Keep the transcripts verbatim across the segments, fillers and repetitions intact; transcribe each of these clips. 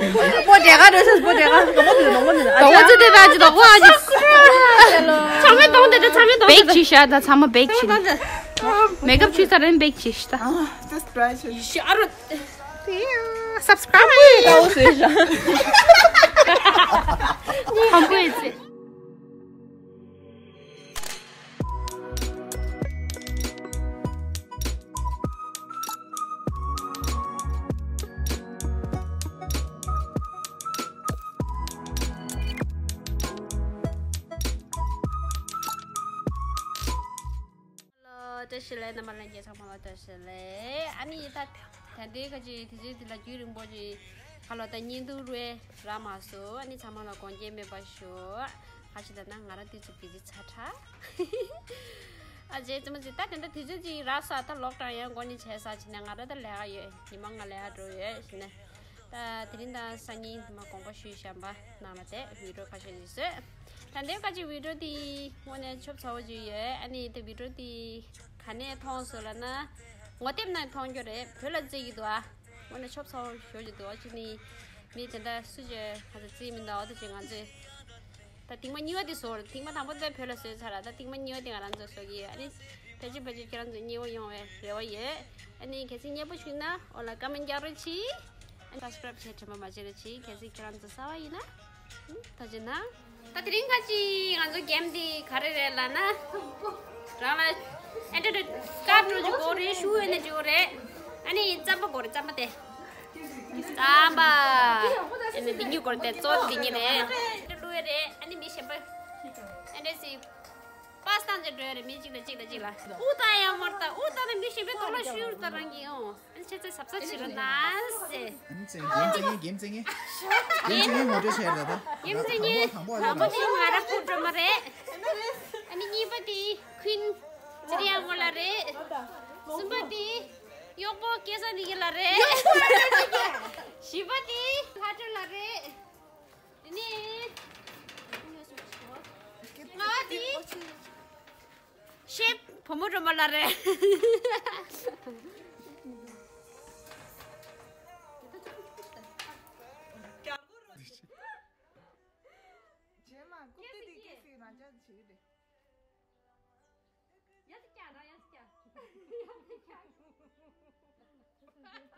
པོ་དེ་ག་རེད་ཟེར། པོ་དེ་ག་ག་མོ་དེ་ནོ་མོ་དེ་ནོ་དོ་ཚོ་དེ་ད་ཅི་དོ་ཝ་ཅི། ཚང་མས་གཏོང་དེ་ད་ཚང་མས་གཏོང་། བེག་ཅི་ཤ་ད་ཚང་མ་བེག་ཅི། མེ་ཀབ་ཆུ་ཚ་རན་བེག་ཅི་ཤ་ད། Subscribe ཤ་རུ། Subscribe ད་འོ་ཟེར་ཤ། ཧམ་པོ་ཡེ་ཚེ། བཀྲ་ཤིས་བདེ་ལེགས། རྣམ་པ་ལྷན་རྒྱས་ཚང་མ་ལ་བཀྲ་ཤིས་བདེ་ལེགས། ཨ་ནི་ད་ད་ལྟའི་ཁ་ཅིག་དེ་ཚོའི་དེ་ལ་རྒྱུན་རིང་པོ་ཅིག་ཁ་ལོ་ད་བརྙན་ཐུང་རུ་རག་མ་སོང་། ཨ་ནི་ཚང་མ་ལ་དགོངས་འགལ་མེད་པ་ཞུ། ཁ་ཅིག་ད་ན་ང་རང་དུས་ཚོད་བི་ཟི་ཚ་དྲགས། ཨ་ཅེ་ཙི་མ་ཅི་ད་དེ་འདྲ་དུས་ཚོད་ཅིག་རག་ས། ད་ལོག་ཀྲང་ཡང་འགོ་ནས་བྱས་ས་ཕྱིན་ནས་ང་རང་ད་ལས་ཀ་ཡོད། ཉི་མ་ང་ལས་ཀ་འགྲོ་ཡོད་ཕྱིན་ནས། ད་དེ་རིང་དང་སང་ཉིན་དུ་མ་དགོངས་པ་ཞུས་བཞག་པ་ནང་ལ་དེ་བི་ཌིའོ་ཁ་ཤས་ཅིག་བཟོས། ད་ལྟའི་ཁ་ཅིག་བི་ཌིའོ་དེ་དངོས་གནས་ཆོབ་ཚ་བོ་ཅིག་ཡོད། ཨ་ནི་དེ་བི་ཌིའོ་དེ་ག་ནས་མཐོང་སོང་ལབ་ན། ངོ་དེབ་ནང་མཐོང་རྒྱུ་རེད། བོད་ལ་བརྩི་གི་འདུག་ཨ། དངོས་གནས་ཆོབ་ཚ་བོ་ཞོ་ཅིག་འདུག་ཨ། ཅི་ནི་མི་དེ་འདྲ་སུ་ཅིག་ཁ་ཚ་བརྩི་མི་འདུག་ཨ། དེ་ཅིག་ང་ཚོས་ད་ཐེངས་མ་གཉིས་པ་དེ་བཟོ་རེད། ཐེངས་མ་དང་པོ་དེ་བོད་ལ་བཟོས་ཚར་ར། ད་ཐེངས་མ་གཉིས་པ་དེ་ང་རང་ཚོ་བཟོ་གི་ཡོད། ཨ་ནི་ཕལ་ཆེར་ཕལ་ཆེར་ཁྱེད་རང་ཚོ་མཉེས་པོ་ཡོང་བའི་རེ་བ་ཡོད། ཨ་ནི་གལ་སྲིད་མཉེས་པོ་བྱུང་ན་འོ་ལ་ཀ་མེན་རྒྱག་རོགས་གྱིས། ཨ་ནི་སབ་སི་ཀ་རབ་བྱས་དྲན་པ་མ་བརྗེད་རོགས་གྱིས། གལ་སྲིད་ཁྱེད་རང་ཚོ་གསར་པ་ཡིན་ན། ད་ཅི་ན། ད་དེ་རིང་ཁ་ཅིག་ང་ཚོ་གེམ་འདི་ག་རེ་རེད་ལབ་ན། རང་ལ་ཨེ་འདྲ་འདྲ་ཀར་འགྲོ་རྒྱུ་དགོས་རེད། ཤུ་ཨེ་འདྲ་འགྲོ་རེད། ཨ་ནི་རྩམ་པ་དགོས་རེད། རྩམ་པ་དེ། རྩམ་པ། ཨེ་འདྲ་འདི་གཉིས་དགོས་རེད། དེ་གཙོ་འདི་གཉིས་རེད། ཨེ་འདྲ་བླུགས་ཡོད་རེད། ཨ་ནི་མི་གཞན་པ་ཨེ་འདྲ་སི་པ་སི་བཏང་བྱས་འགྲོ་ཡོད་རེད། མི་གཅིག་ལ་གཅིག་ལ་གཅིག་ལ། དབུགས་བཏང་ཡག་མ་རེད། ད་དབུགས་བཏང་ན་མི་གཞན་པའི་ལྟོ་ལ་ཤུ་ཡོད་རེད། ད་རང་གིས་ཨོ། ཨ་ནི་ཁྱེད་ཚོས་གཟབ་གཟབ་བྱེད་རོགས་གནང་ཟེར། ཨ་ནི་ཙེ་གེམ་རྩེ་ངེས། གེམ་རྩེ་ངེས་ངོ་སྤྲོད་བྱས་རེད་ད། གེམ་རྩེ་ངེས། དང་པོ་དང་པོ་དེ་ང་རང་ཕུར་སྒྲོལ་མ་རེད། ཨ་ནི་གཉིས་པ་དེ་ཁུན་ཙི་རི་ཡ་མོ་ལ་རེད། གསུམ་པ་དེ་གཡོག་པོ་སྐལ་བཟང་ནི་གི་ལ་རེད། བཞི་པ་དེ་ལྷ་སྒྲོལ་ལ་རེད། དེ་ནས་ལྔ་པ་དེ། ཤེབ་བུ་མོ་སྒྲོལ་མ་ལ་རེད། རྗེས་མ་རྐུབ་སྟེགས་དེ་སྐྱེ་སྲིད་རང་ཅག་བྱེད་ཀྱི་རེད། ཡ་ཙི་ཀྱག་ར་ཡ་ཙི་ཀྱག་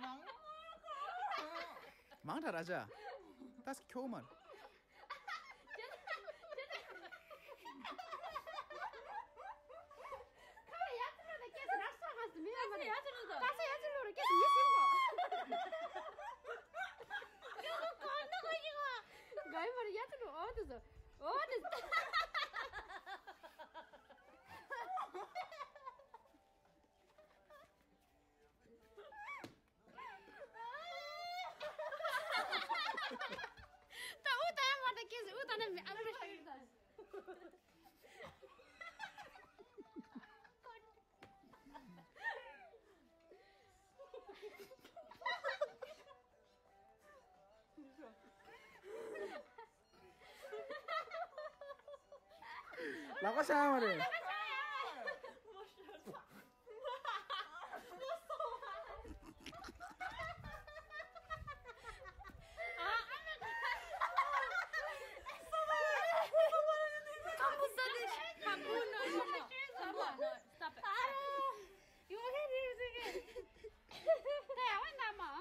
མང་། མང་དྲགས་ར་ཅག་ཏ་སི་ཁྱོ་མར། ད་འུ་ད་ཡང་མ་ད་ཀེ་སི་འུ་ད་ན་མི་ཨ་ལ་ར་ཤ་ཡོད་ད། ལག་པ་ཤ་ཡང་མ་རེད།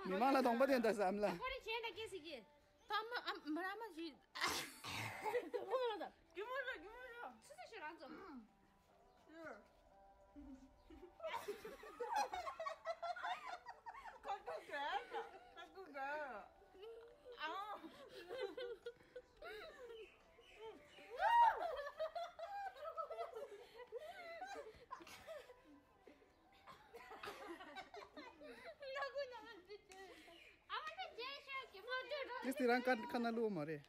མི་མང་ལ་གདོང་པ་སྟོན་ད་བསམ་ལ། ད་མ་ཨ་མ་ར་མ་ཞིག་རྒྱུ་མ་ར་རྒྱུ་མ་ར། སུ་སུ་ཞིག་རང་ཚོ། ཁ་ཁུ་ག་ཁ་ཁུ་ག་ཨ། ཏིས་ཏི་རང་ཀ་ཁ་ན་ལུ་མ་རེད།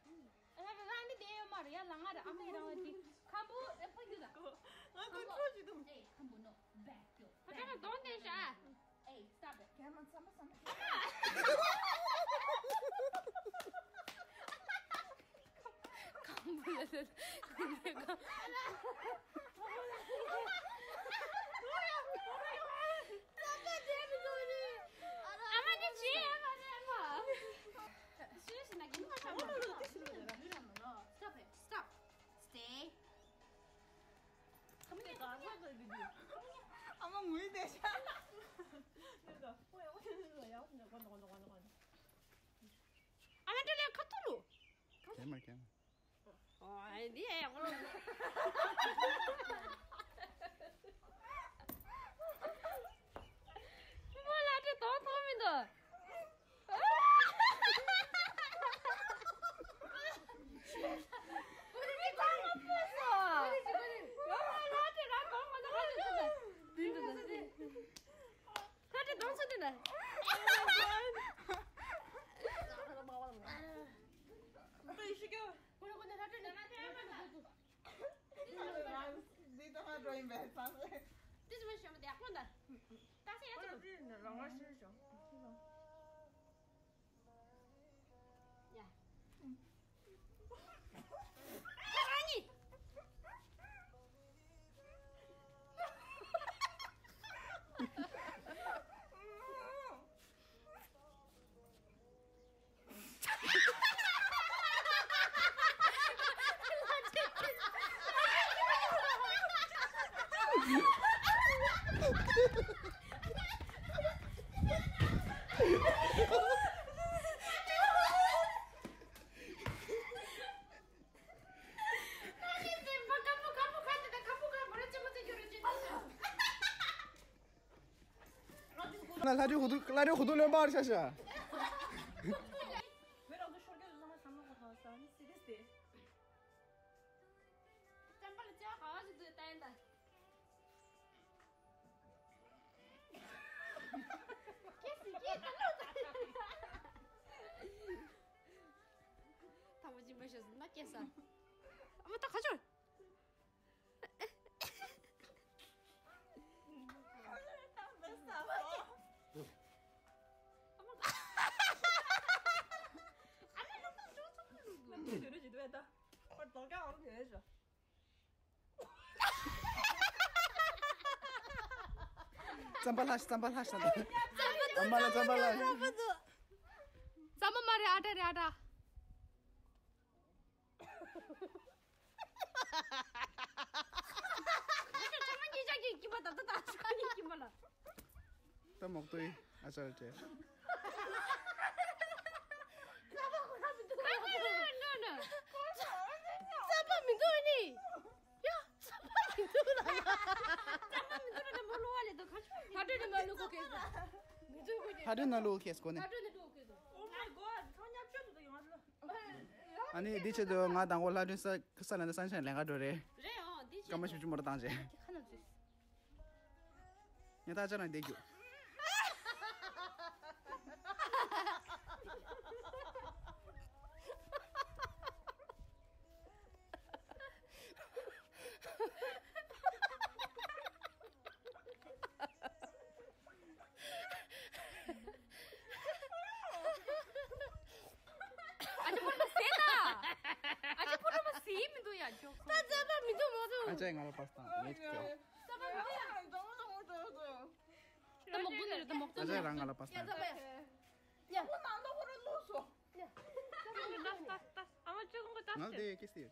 ངུས་བསྡད་ཤག་ཨ་མ་དྲ་ལས་ཁ་ཐུག་ལུ། གན་མ་གན། ཨོ་ཨེ་འདི་ཨེ་ཡང་ལོ། མོ་ལ་དྲི་དོང་ཐོང་མི་འདུག་ན་ལྷ་འདྲེ་ཧུ་དུ་ལྷ་འདྲེ་ཧུ་དུ་ལོན་པར་ཤ་ཤ། ཙམ་པ་ལ་ཅག་ག་བ་ཞིག་འདུག་ལྟ་ཡིན་ད། ཁྱེད་སི་ཁྱེད་ད་ལོ་ད། ཐང་པོ་ཅི་མ་ཤོད་ཟིན་ན་སྐྱེས་ས། ཨ་མ་ད་ག་ཆོར། རྩམ་པ་ལྷ་ཞིག་རྩམ་པ་ལྷ་ཞིག་རྩམ་པ་ལ་རྩམ་པ་ལ། རྩམ་པ་མ་རེད་ཨ་ཏྲ་རེད་ཨ་ཏྲ། ད་མོག་ཏོའི་ཨ་ཅར་ཏེ། རྩམ་པ་མི་འདུག་ནི། ཡ། རྩམ་པ་མི་འདུག་ལ། རྩམ་པ་མི་འདུག་ལ་མོ་ལུ་བ་ལེ་དོ་ཁ་ཆུ། ཕ་དྲོད་ནི་མ་ལུ་ཁོ་ཁེ་སོ། མི་འདུག་ཁོ་ཁེ། ཕ་དྲོད་ན་ལུ་ཁེ་སོ་ནི། ཕ་དྲོད་ནི་ལུ་ཁེ་སོ། Oh my god. ཁ་ཉབ་ཆོད་དུ་ཡོང་ལ། ཨ་ནི་འདི་ཆེད་དུ་ང་དང་གོ་ལྷ་སྒྲོན་ས་ས་ལ་འདི་ས་ཆ་ལེན་ག་འགྲོ་རེད། རེད་ཨང་འདི་ཆེད་སྐར་མ་དུ་བཞི་བཅུ་མོ་ར་བཏང་རྗེས། ཁ་ན་ཚུས། ཉ་ཐག་ཅག་ན་བསྡད་རྒྱུ། ཨ་ཅེ་ཕོ་བྲང་མ་ཟེར་མི་འདུག་ཡ་ཇོག་སོང་། ད་རྩམ་པ་མི་འདུག་མ་འདུག་ཨ་ཅེ་ང་ལ་པ་སི་ཏང་མེད་ཀྱོ། རྩམ་པ་མི་འདུག་ཡ། ད་མོག་འདུག་ནི་རེད་ད་མོག་འདུག་ཨ་ཅེ་རང་ང་ལ་པ་སི་ཏང་མེད་ཀྱོ། ཡ། ཁོ་ནང་ལ་ཁོ་རང་ལོག་སོང་། ཡ། ད་ད་ད་ཨ་མ་ཅོ་ཀུན་གོ་ད་ང་ལ་དེ་ཡ་ཀི་སི་ཡ།